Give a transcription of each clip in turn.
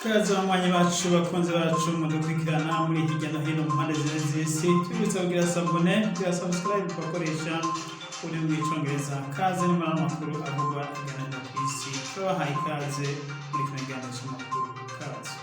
Kaze banywanyi bacu, bakunzi bacu mudukurikirana muri hirya no hino mu mpande zine z'isi, tubibutsa kugira s'abonner, kugira subscribe ku bakoresha ururimi rw'Icongereza. Kaze ni muri amakuru avugwa hirya no hino ku isi. Turabahaye ikaze muri kino kiganiro c'amakuru. Kaze.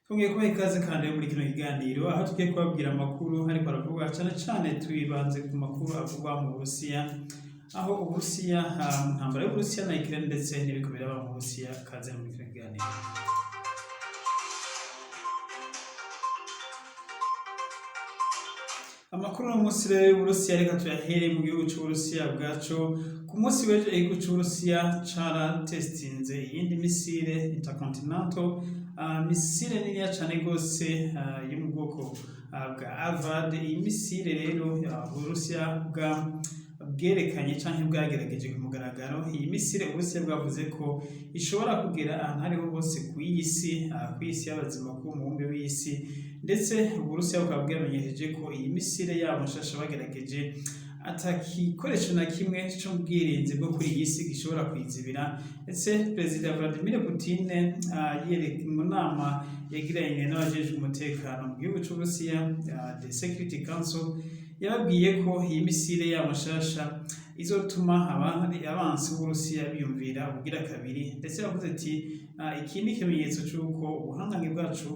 Twongeye kubaha ikaze kandi muri kino kiganiro, aho tugiye kubabwira amakuru ariko aravugwa cyane cyane. Twibanze ku makuru avugwa mu Burusiya, aho Uburusiya, mu ntambara y'Uburusiya na Ukraine, ndetse n'ibiko biraba mu Burusiya. Kaze muri kino kiganiro. Amakuru uno munsi rero y'Uburusiya, reka tuyahere mu gihugu c'Uburusiya bwacu. Ku munsi w'ejo, igihugu c'Uburusiya caratestinze iyindi missile intercontinental, missile niniya cane gose, yo mu bwoko bwa Arvad. Iyi missile rero, Uburusiya bwa bwerekanye canke bwagerageje ku mugaragaro iyi missile, Uburusiya bwavuze ko ishobora kugera ahantu ariho hose kw'isi, kw'isi y'abazima, ku mubumbe w'isi. Ndetse Uburusiya bukaba bwamenyesheje ko iyi missile yabo nshasha bagerageje, ata gikoresho na kimwe c'ubwirinzi bwo kuri iyi si gishobora kuyizibira. Ndetse Perezida Vladimir Putin, yereka mu nama yagiranye n'abajejwe umutekano mu gihugu c'Uburusiya, the Security Council, yababwiye ko iyi missile yabo nshasha izotuma abansi b'Uburusiya biyumvira ubugira kabiri. Ndetse yavuze ati: "Iki ni ikimenyetso c'uko ubuhangange bwacu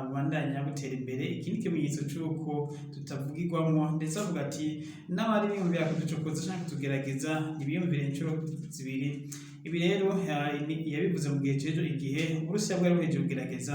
bubandanya butera imbere, iki ni ikimenyetso c'uko tutavugirwamwo." Ndetse avuga ati: "N'abari biyumvira kuducokoza canke kutugerageza ntibiyumvire incuro zibiri." Ibi rero yabivuze mu gihe c'ejo, igihe Uburusiya bwari buhejeje kugerageza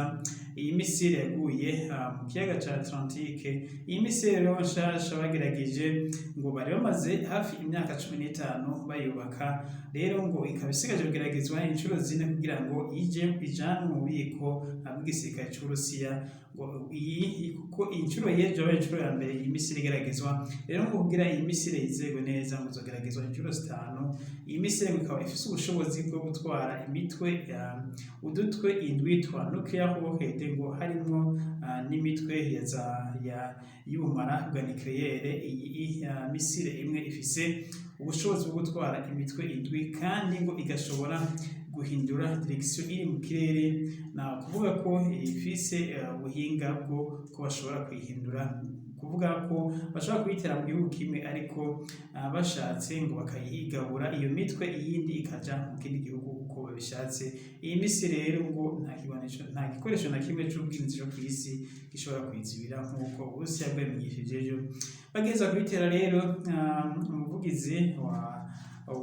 iyi missile yaguye mu kiyaga ca Atlantique. Iyi missile rero nshasha bagerageje, ngo bari bamaze hafi imyaka 15 bayubaka. Rero ngo ikaba isigaje kugeragezwa inshuro zine kugira ngo ije ijanwe mu bubiko bw'igisirikare c'Uburusiya. Ngo iyi, kuko inshuro y'ejo yabaye inshuro ya mbere iyi missile igeragezwa. Rero ngo kugira iyi missile yizegwe neza, ngo izogeragezwa inshuro zitanu. Iyi missile ngo ikaba ifise ubushobozi bwo gutwara imitwe ya udutwe indwi twa nuclear warhead, ngo harimwo n'imitwe ya za ya y'ubumara bwa nucléaire. Iyi missile imwe ifise ubushobozi bwo gutwara imitwe indwi, kandi ngo igashobora guhindura direction iri mu kirere. Na kuvuga ko ifise ubuhinga bwo ko bashobora kuyihindura, kuvuga ko bashobora kuyitera mu gihugu kimwe, ariko bashatse ngo bakayigabura iyo mitwe, iyindi ikaja mu kindi gihugu uko babishatse. Iyi missile rero ngo nta kigwanisho, nta gikoresho na kimwe c'ubwirinzi co kw'isi gishobora kuyizibira, nk'uko Uburusiya bwabimenyesheje ejo bageza kuyitera. Rero umuvugizi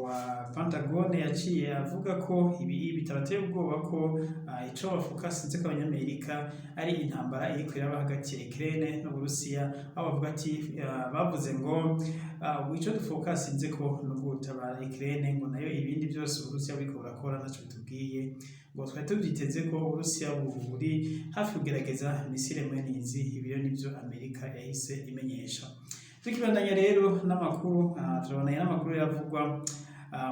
wa Pentagone yaciye avuga ko ibi bitabateye ubwoba, ko ico bafokasinze ko abanyamerika ari intambara iriko iraba hagati ya Ukraine n'Uburusiya, aho bavuga ati, bavuze ngo ico dufokasinze ko no gutabara Ukraine, ngo nayo ibindi byose Uburusiya buriko burakora ntaco bitubwiye. Ngo twari tuvyiteze ko Uburusiya buri hafi kugerageza missile mwene izi. Ibyo nivyo Amerika yahise imenyesha. Tukibandanya rero n'amakuru, turabandanya n'amakuru yavugwa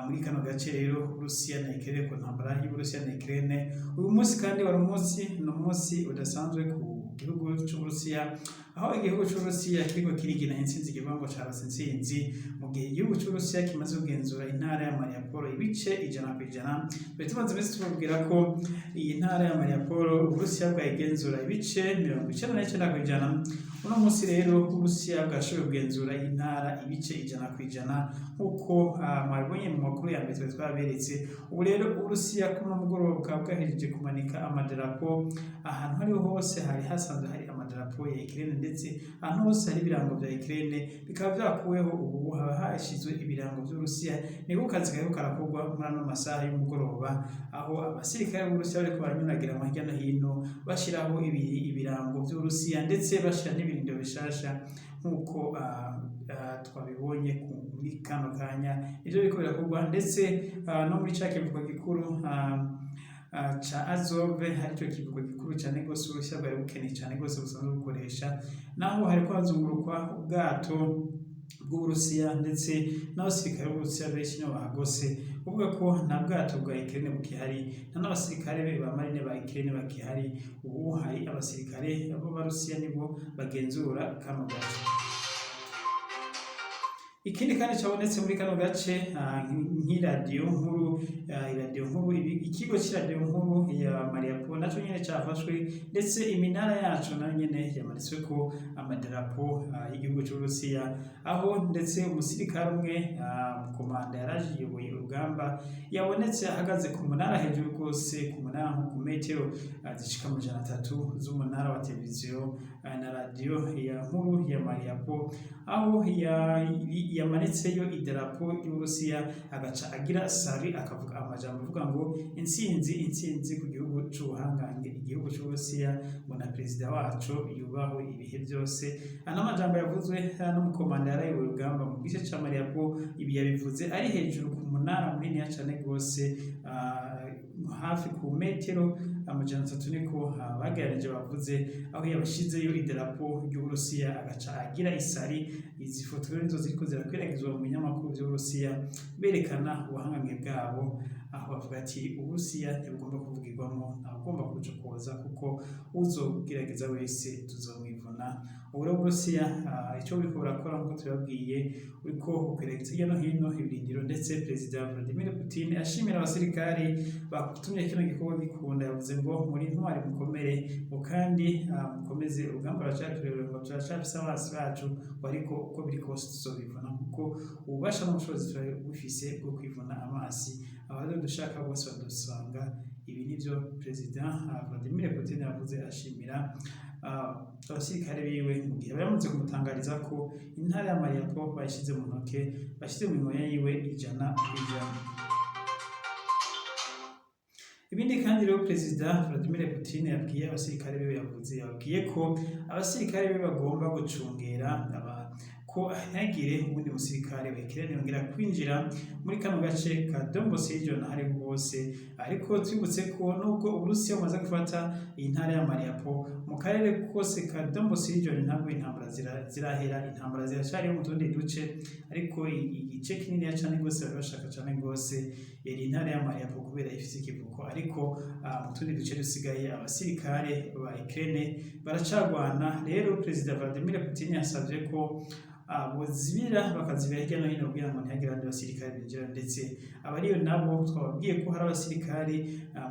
muri kano gace rero, Uburusiya na Ukraine, ku ntambara y'Uburusiya na Ukraine. Uyu munsi kandi wari umunsi, ni umunsi udasanzwe ku gihugu c'Uburusiya, aho igihugu c'Uburusiya kiriko kirigina intsinzi, kivuga ngo caronse intsinzi, mu gihe igihugu c'Uburusiya kimaze kugenzura intara ya Mariupol ibice 100%. Twari tumaze iminsi tubabwira ko iyi ntara ya Mariupol Uburusiya bwayigenzura ibice 99%. Uno munsi rero Uburusiya bwashoboye kugenzura iyi ntara ibice 100%, nk'uko mwabibonye mu makuru ya mbere twari twaberetse. Ubu rero Uburusiya kuri uno mugoroba bukaba bwahejeje kumanika amadarapo ahantu hariho hose hari hasanzwe hari amadarapo ya Ukraine, ndetse ahantu hose hari ibirango vya Ukraine bikaba vyakuweho. Ubu haba hashizwe ibirango vy'Uburusiya. Niko kazi kariko karakorwa muri ano masaha y'umugoroba, aho abasirikare b'Uburusiya bariko baranyuragira hirya no hino, bashiraho ibirango vy'Uburusiya, ndetse bashira n'ibirindiro bishasha, nk'uko twabibonye muri kano kanya ivyo biriko birakorwa. Ndetse no muri ca kivuko gikuru ca Azov, aricyo kivuko gikuru cane gose Uburusiya bwari bukeneye cane gose busanzwe bukoresha, naho hariko hazungurukwa ubwato bw'Uburusiya, ndetse n'abasirikare b'Uburusiya benshi nibo bahagose, kuvuga ko nta bwato bwa Ukraine bukihari, nta n'abasirikare ba marine ba Ukraine bakihari. Ubu hari abasirikare b'Abarusiya, nibo bagenzura kano gace. Ikindi kandi cabonetse muri kano gace, nk'iradiyo nkuru, iradiyo nkuru, ikigo c'iradiyo nkuru ya Mariupol naco nyene cafashwe, ndetse iminara yaco nayo nyene yamanitsweko amadarapo y'igihugu c'Uburusiya, aho ndetse umusirikare umwe, umukomanda yaraje yiyoboye urugamba, yabonetse ahagaze ku munara hejuru rwose, ku munara nko ku metero zishika 300 z'umunara wa televiziyo na radiyo ya nkuru ya Mariupol, aho yamanitseyo idarapo y'Uburusiya, agaca agira salut, akavuga amajambo avuga ngo: "Intsinzi, intsinzi ku gihugu c'ubuhangange, igihugu c'Uburusiya", ngo na perezida waco yubahwe ibihe byose. Ano majambo yavuzwe n'umukomanda yarayoboye urugamba mu gice ca Mariupol. Ibi yabivuze ari hejuru ku munara muniniya cane rwose, hafi ku metero 300 niko bagereranije bavuze, aho yabashizeyo idarapo ry'Uburusiya agaca agira i salut. Izi foto rero nizo ziriko zirakwiragizwa mu binyamakuru vy'Uburusiya, berekana ubuhangange bwabo, aho bavuga ati: "Uburusiya ntibugomba kuvugirwamo, ntawugomba kubucokoza, kuko uzogerageza wese tuzomwivuna." Ubu rero Uburusiya, ico buriko burakora nk'uko tubibabwiye, buriko bukwiragiza hirya no hino ibirindiro, ndetse Perezida Vladimir Putin ashimira abasirikari batumye kino gikorwa gikunda. Yavuze ngo: "Muri intwari, mukomere", ngo kandi mukomeze, urugamba ruracari rurerure, ngo turacafise abansi bacu, ngo ariko uko biri kose tuzobivuna, kuko ububasha n'ubushobozi turabufise bwo kwivuna amazi, abazodushaka bose badusanga. Ibi nivyo Perezida Vladimir Putin yavuze ashimira abasirikare biwe, mu gihe bari bamaze kumutangariza ko intara ya Mariupol bayishize mu ntoke, bashize mu minwe yiwe 100%. Ibindi kandi rero Perezida Vladimir Putin yabwiye abasirikare biwe, yavuze, yababwiye ko abasirikare biwe bagomba gucungera aba ko ntihagire uwundi musirikare wa Ukraine yongera kwinjira muri kano gace ka Donbas region aho ariho hose. Ariko twibutse ko nubwo Uburusiya bumaze gufata iyi ntara ya Mariupol, mu karere kose ka Donbas region ntabwo intambara zirahera, intambara ziracariho mu tundi duce, ariko igice kininiya cane gose bari bashaka cane gose yari intara ya Mariupol kubera ifise ikivuko. Ariko mu tundi duce dusigaye abasirikare ba Ukraine baracagwana. Rero Perezida Vladimir Putin yasavye ko bozibira, bakazibira hirya no hino kugira ngo ntihagire abandi basirikare binjira. Ndetse abariyo nabo twababwiye ko hari abasirikare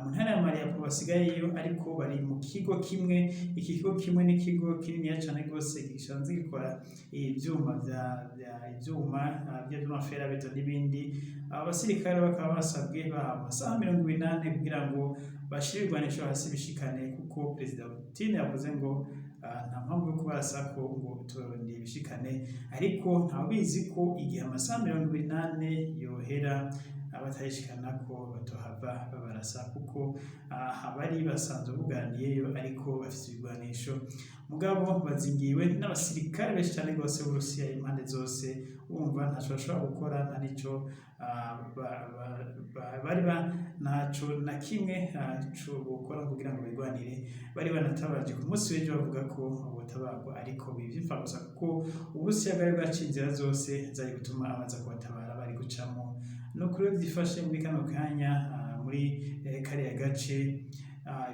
mu ntara ya Mariupol basigayeyo, ariko bari mu kigo kimwe. Iki kigo kimwe n'ikigo kininiya cane gose gisanzwe gikora ivyuma vya ivyuma vy'ama fer à béton n'ibindi. Aba basirikare bakaba basabwe, bahawe amasaha 24 kugira ngo bashire ibigwanisho hasi bishikane, kuko Perezida Putin yavuze ngo nta mpamvu yo kubarasa ko ngo turondeye ibishikane. Ariko ntawubizi ko igihe amasaha 24 yohera abatayishikana ko batohava babarasa, kuko abari basanzwe buganiyeyo ariko bafise ibigwanisho, mugabo bazingiwe n'abasirikare benshi cane gose b'Uburusiya impande zose. Wumva ntaco bashobora gukora, nta nico bari ntaco na kimwe co bokora kugira ngo bigwanire. Bari banatabaje ku munsi w'ejo bavuga ko botabarwa, ariko biba ivy'imfagusa, kuko Uburusiya bwari bwaciye inzira zose zari gutuma abaza kubatabara bari gucamo. Nuko rero vyifashe muri kano kanya muri kariya gace,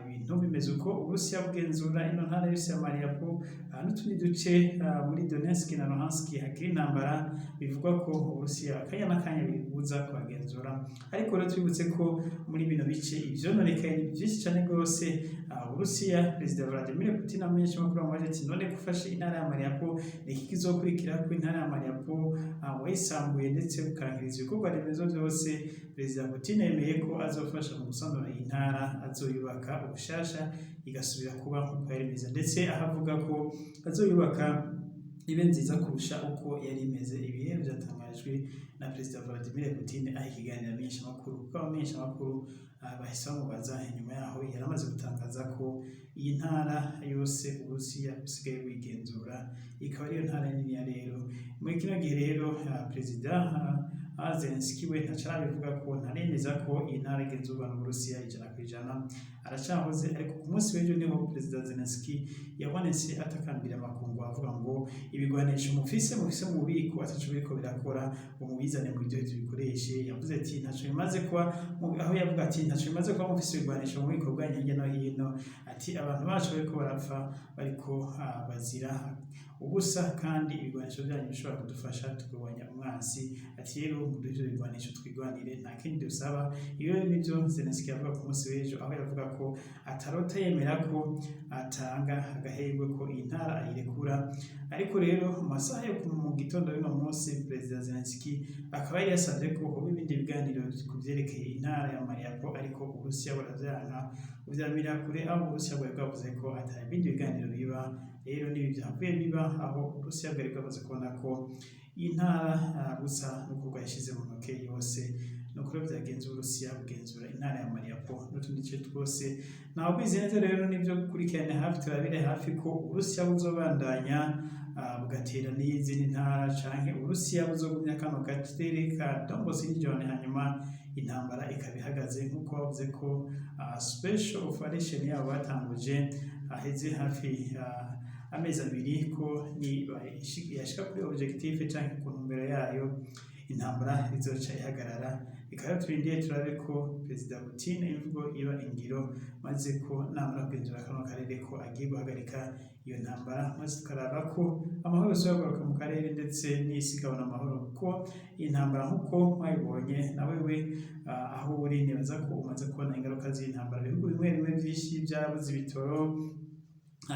ibintu bimeze uko. Uburusiya bugenzura ino ntara yose ya Mariupol n'utundi duce muri Donetsk na Luhansk hakiri intambara. Bivugwa ko Uburusiya akanya n'akanya buza kuhagenzura. Ariko rero twibutse ko muri bino bice ivyononekaye ni vyinshi cane rwose. Uburusiya, Perezida Vladimir Putin amenyesha amakuru, amubaje ati: "None gufashe intara ya Mariupol, ni iki kizokurikira, ko intara ya Mariupol wayisambuye ndetse ukarangiriza ibikorwa remezo vyose?" Perezida Putin yemeye ko azofasha mu gusanura iyi ntara, azoyubaka ubushasha igasubira kuba nk'uko yari imeze, ndetse aho avuga ko azoyubaka ibe nziza kurusha uko yari imeze. Ibi rero vyatangajwe na Perezida Vladimir Putin aho ikiganiro amenyeshamakuru, kuko abamenyeshamakuru bahise bamubaza inyuma yaho yari amaze gutangaza ko iyi ntara yose Uburusiya busigaye bwigenzura, ikaba ariyo ntara niniya. Rero muri kino gihe rero Perezida Zelensky we ntaco arabivuga ko, ntaremeza ko iyi ntara igenzurwa n'Uburusiya 100%, aracahoze. Ariko ku munsi w'ejo niho Perezida Zelensky yabonetse atakambira amakungu avuga ngo: "Ibigwanisho mufise mu bubiko ataco biriko birakora, ngo mubizane mu byo tubikoreshe." Yavuze ati ntaco bimaze kuba, aho yavuga ati: "Ntaco bimaze kuba mufise ibigwanisho mu bubiko bwanyu hirya no hino", ati: "Abantu bacu bariko barapfa, bariko bazira ubusa, kandi ibigwanisho byanyu bishobora kudufasha tukagwanya umwansi. Ati rero muduhe ivyo bigwanisho twigwanire, nta kindi dusaba. Iyo nivyo Zelensky yavuga ku munsi w'ejo, aho yavuga ko atarota yemera ko atanga agahengwe, ko iyi ntara ayirekura. Ariko rero mu masaha yo mu gitondo y'uno munsi, Perezida Zelensky akaba yari yasabye ko hoba ibindi biganiro ku vyerekeye intara ya Mariupol, ariko Uburusiya buravyanka, buvyamira kure, aho Uburusiya bwari bwavuze ko ata ibindi biganiro biba. Rero n'ibi vyavuye biba, aho Uburusiya bwari bwamaze kubona ko iyi ntara busa n'uko bwayishize mu ntoke yose. Nuko rero vyagenze, Uburusiya bugenzura intara ya Mariupol n'utundi duce twose. Ntawe ubizi neza. Rero nivyo gukurikirana hafi, turabire hafi ko Uburusiya buzobandanya bugatera n'izindi ntara, canke Uburusiya buzogumya kano karere ka Donbas region, hanyuma intambara ikaba ihagaze, nk'uko bavuze ko special operation yabo batanguje haheze hafi amezi 2, ko ni yashika kuri objectif canke ku ntumbero yayo, intambara izoca ihagarara. Reka turindiye turabe ko Perezida Putin imvugo iba ingiro, maze ko namara kugenzura kano karere ko agiye guhagarika iyo ntambara, maze tukaraba ko amahoro yose kugaruka mu karere, ndetse n'isi ikabona amahoro, kuko iyi ntambara, nk'uko mwabibonye nawe we aho uri, nibaza ko umaze kubona ingaruka z'iyi ntambara. Ibihugu bimwe bimwe vyinshi byarabuze ibitoro,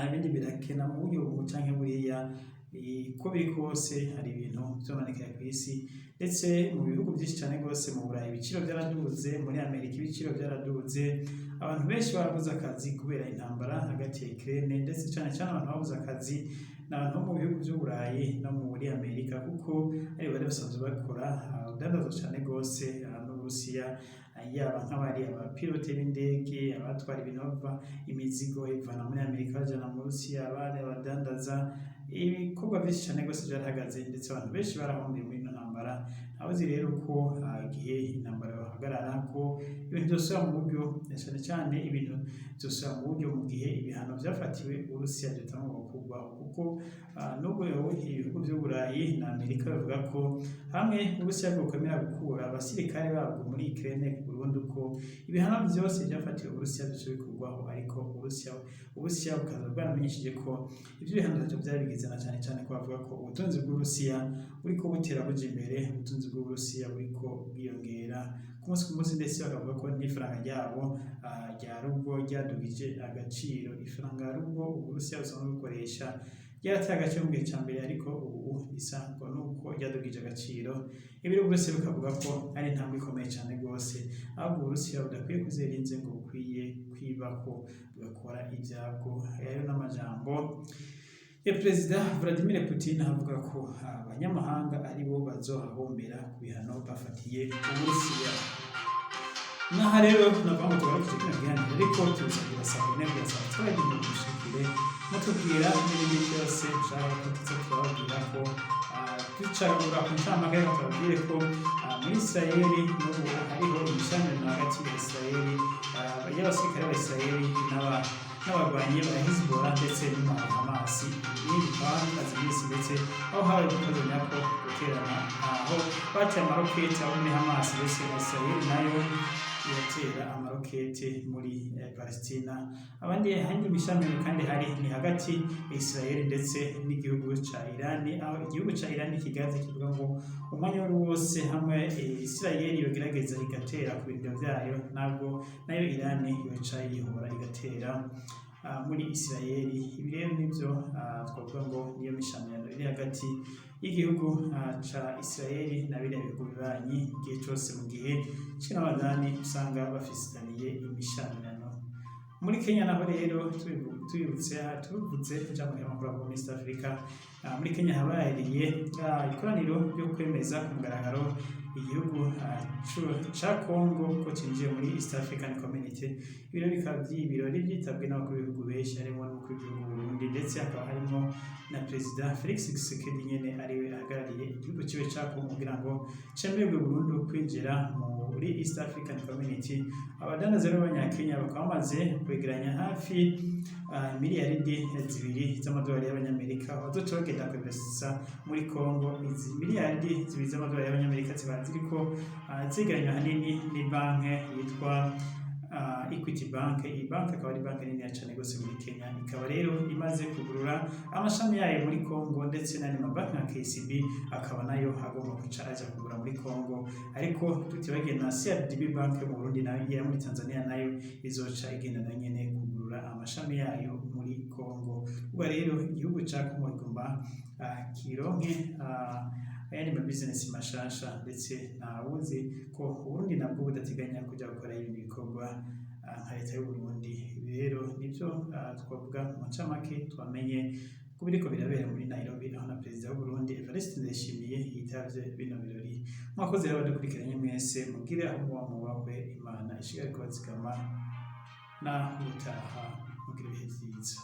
ibindi birakena mu buryo ubu canke buriya. Uko biri kose hari ibintu vyononekaye kw'isi, ndetse mu bihugu vyinshi cane rwose. Mu Burayi ibiciro vyaraduze, muri Amerika ibiciro vyaraduze, abantu benshi barabuze akazi kubera intambara hagati ya Ukraine. Ndetse cane cane abantu babuze akazi ni abantu bo mu bihugu vy'Uburayi no muri Amerika, kuko ari bari basanzwe bakora urudandazwa cane rwose n'Uburusiya, yaba nk'abari abapilote b'indege, abatwara ibintu bava imizigo ivana muri Amerika bajana mu Burusiya, abari abadandaza. Ibikorwa vyinshi cane rwose vyarahagaze, ndetse abantu benshi barahombiye muri ino ntambara. Ntawuzi rero ko igihe intambara yohagarara ko ibintu vyosubira mu buryo, cane cane ibintu vyosubira mu buryo mu gihe ibihano vyafatiwe Uburusiya vyotangura gukurwaho, kuko n'ubu ibihugu vy'Uburayi na Amerika bivuga ko hamwe Uburusiya bwokwemera gukura abasirikare babwo muri Ukraine burundu, ko ibihano vyose vyafatiwe Uburusiya vyoca bikurwaho. Ariko Uburusiya bukaza bwaramenyesheje ko ivyo bihano ntacyo vyabigize, na cane cane ko bavuga ko ubutunzi bw'Uburusiya buriko butera buja imbere, ubutunzi bw'Uburusiya buriko bwiyongera ku munsi ku munsi, ndetse bakavuga ko n'ifaranga ryabo rya ruble ryadugije agaciro. Ifaranga ruble Uburusiya busanzwe bukoresha ryarateye agaciro mu gihe ca mbere, ariko ubu bisa ngo nuko ryadugije agaciro. Ibi rero Uburusiya bukavuga ko ari intambwe ikomeye cane rwose, ahubwo Uburusiya budakwiye kuzera inze, ngo bukwiye kwibako bugakora ivyabwo. Rero n'amajambo ya Perezida Vladimir Putin avuga ko abanyamahanga aribo bazohahombera ku bihano bafatiye Uburusiya. Naha rero navuga ngo tugarukije kino kiganiro, ariko tubisabira s'abonner, kugira subscribe ngo mushikire mutubwira n'ibindi byose mushaka ko tuza turababwira, ko ducagura ku ncamake. Reka tubabwire ko muri Israeli n'ubu hariho imishamirano hagati ya Israeli, y'abasirikare ba Israeli n'abagwanyi ba Hezbollah ndetse n'umuhari Hamas. Ibi bikaba bimaze iminsi, ndetse aho habaye gukozanya ko guterana, aho bateye amaroketi abo muri Hamas, ndetse na Israeli nayo iratera amarokete muri Palestina. Abandi ahandi mishamirano kandi hari ni hagati ya Israel ndetse n'igihugu ca Iran, aho igihugu ca Iran kigaze kivuga ngo umwanya wari wose hamwe Israel yogerageza igatera ku birindiro vyayo, ntabwo nayo Iran yoca yihora igatera muri Israel. Ibi rero nivyo twavuga ngo niyo mishamirano iri hagati y'igihugu ca Israel na biriya bihugu bibanyi. Igihe cose mu gihe c'Iramadani usanga bafisitaniye imishamirano. Muri Kenya naho rero, tubibutse, tubivuze ijambo ry'amakuru ava muri East Africa, muri Kenya habereye ikoraniro ryo kwemeza ku mugaragaro igihugu ca Congo ko cinjiye muri East African Community. Ibiro bikaba ibirori vyitabwe n'abakuru b'ibihugu benshi, harimo n'umukuru w'igihugu Burundi, ndetse hakaba harimo na Perezida Felix Tshisekedi nyene, ariwe ahagarariye igihugu ciwe ca Congo kugira ngo cemererwe burundu kwinjira muri East African Community. Abadandaza rero b'abanyakenya bakaba bamaze kwegeranya hafi miliyaridi 2 z'amadolari y'abanyamerika bazoca bagenda kwinvestisa muri Congo. Izi miliyaridi 2 z'amadolari y'abanyamerika ziba ziriko zegeranywa ahanini ni banki yitwa Equity Bank. Iyi bank akaba ari banki niniya cane gose muri Kenya, ikaba rero imaze kugurura amashami yayo muri Congo, ndetse n'andi mabanki nka KCB akaba nayo agomba guca aja kugura muri Congo. Ariko tutibagiye na CRDB Bank yo mu Burundi, nayo igera muri Tanzania, nayo izoca igenda na nyene kugurura amashami yayo muri Congo. Ubwo rero igihugu ca Congo kigomba kironke ayandi ma business mashasha, ndetse ntawuzi ko Uburundi nabwo budateganya kuja gukora ibindi bikorwa nka leta y'Uburundi. Ibi rero nivyo twavuga mu ncamake twamenye ko biriko birabera muri Nairobi, aho na perezida w'Uburundi Evariste Ndayishimiye yitavye bino birori. Mwakoze rero abadukurikiranye mwese, mugire aho muba mubahwe, Imana ishigare kubazigama, na ubutaha, mugire ibihe vyiza.